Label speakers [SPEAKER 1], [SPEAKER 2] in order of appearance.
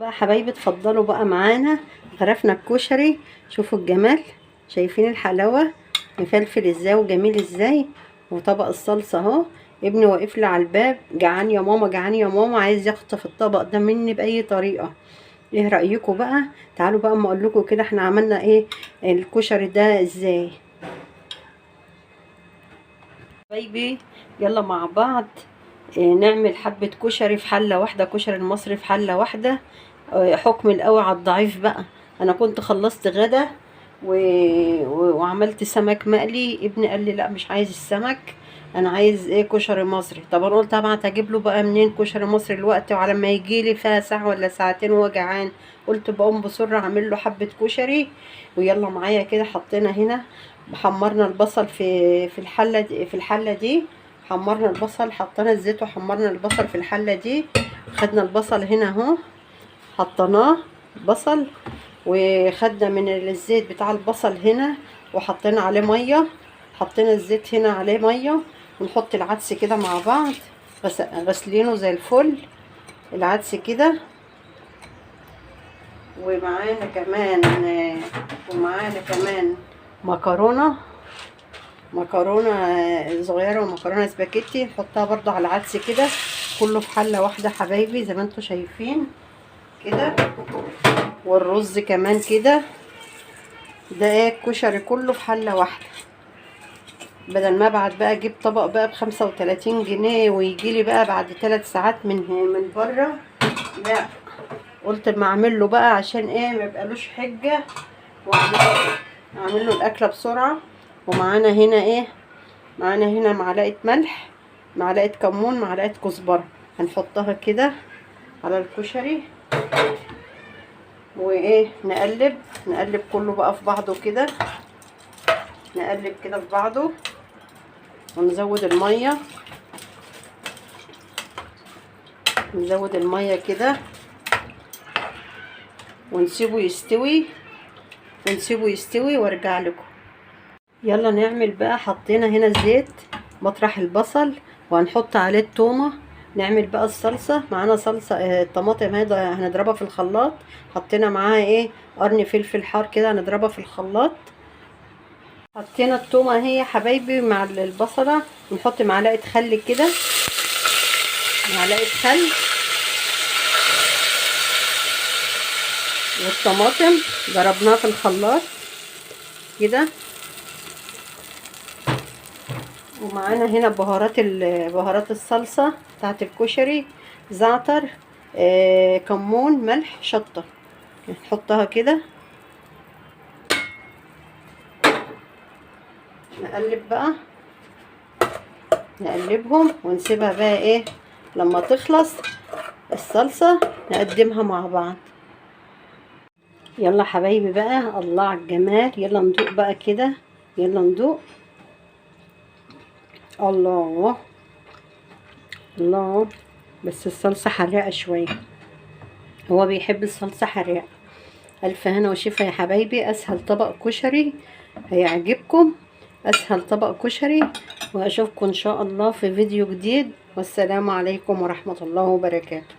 [SPEAKER 1] بقى حبايبي اتفضلوا بقى معانا غرفنا الكشري. شوفوا الجمال، شايفين الحلاوة، مفلفل ازاي وجميل ازاي. وطبق الصلصه اهو، ابني واقف لي على الباب، جعان يا ماما جعان يا ماما، عايز يخطف الطبق ده مني باي طريقه. ايه رايكم بقى؟ تعالوا بقى اما اقول لكم كده احنا عملنا ايه الكشري ده ازاي. حبايبي يلا مع بعض نعمل حبه كشري في حله واحدة، كشري المصري في حله واحدة. حكم القوي على الضعيف بقى. انا كنت خلصت غدا وعملت سمك مقلي. ابني قال لي لا مش عايز السمك، انا عايز ايه؟ كشري مصري. طب انا قلت طبعا هجيب له بقى منين كشري مصري الوقت، وعلى ما يجي لي فيها ساعة ولا ساعتين وهو جعان. قلت بقوم بسرعة اعمل له حبه كشري. ويلا معايا كده. حطينا هنا، حمرنا البصل في الحلة دي، في الحلة دي حمرنا البصل، حطينا الزيت وحمرنا البصل في الحلة دي. خدنا البصل هنا اهو، حطيناه بصل، وخدنا من الزيت بتاع البصل هنا وحطينا عليه مية، حطينا الزيت هنا عليه مية. ونحط العدس كده مع بعض، غسلينه زي الفل العدس كده. ومعانا كمان، ومعانا كمان مكرونه، مكرونه صغيرة ومكرونه سباكيتي، نحطها برضو على العدس كده، كله في حله واحدة حبايبي زي ما انتم شايفين كده. والرز كمان كده. ده ايه؟ الكشري كله في حله واحدة، بدل ما ابعت بقى اجيب طبق بقى ب35 جنيه ويجيلي بقى بعد 3 ساعات من بره. لا، قلت ما اعمل له بقى عشان ايه؟ ما يبقالوش حجه، واعمل له الاكلة بسرعة. ومعانا هنا ايه؟ معانا هنا معلقه ملح، معلقه كمون، معلقه كزبره، هنحطها كده على الكشري. وايه؟ نقلب، نقلب كله بقى في بعضه كده، نقلب كده في بعضه، ونزود المية، نزود المية كده، ونسيبه يستوي، ونسيبه يستوي وارجع لكم. يلا نعمل بقى. حطينا هنا الزيت مطرح البصل، وهنحط عليه التومه. نعمل بقى الصلصه. معانا صلصه الطماطم هذا هنضربها في الخلاط. حطينا معاها ايه؟ قرن فلفل حار كده هنضربها في الخلاط. حطينا التومه اهي يا حبايبي مع البصله. ونحط معلقه خل كده، معلقه خل، والطماطم ضربناها في الخلاط كده. ومعانا هنا بهارات الصلصه بتاعت الكشري، زعتر، كمون، ملح، شطه، نحطها كده. نقلب بقى، نقلبهم ونسيبها بقى ايه لما تخلص الصلصه نقدمها مع بعض. يلا حبايبي بقى، الله على الجمال. يلا ندوق بقى كده، يلا ندوق. الله الله، بس الصلصه حراقه شوية، هو بيحب الصلصه حراقه. الف هنا وشفا يا حبايبي. اسهل طبق كشري هيعجبكم، اسهل طبق كشري. واشوفكم ان شاء الله في فيديو جديد، والسلام عليكم ورحمة الله وبركاته.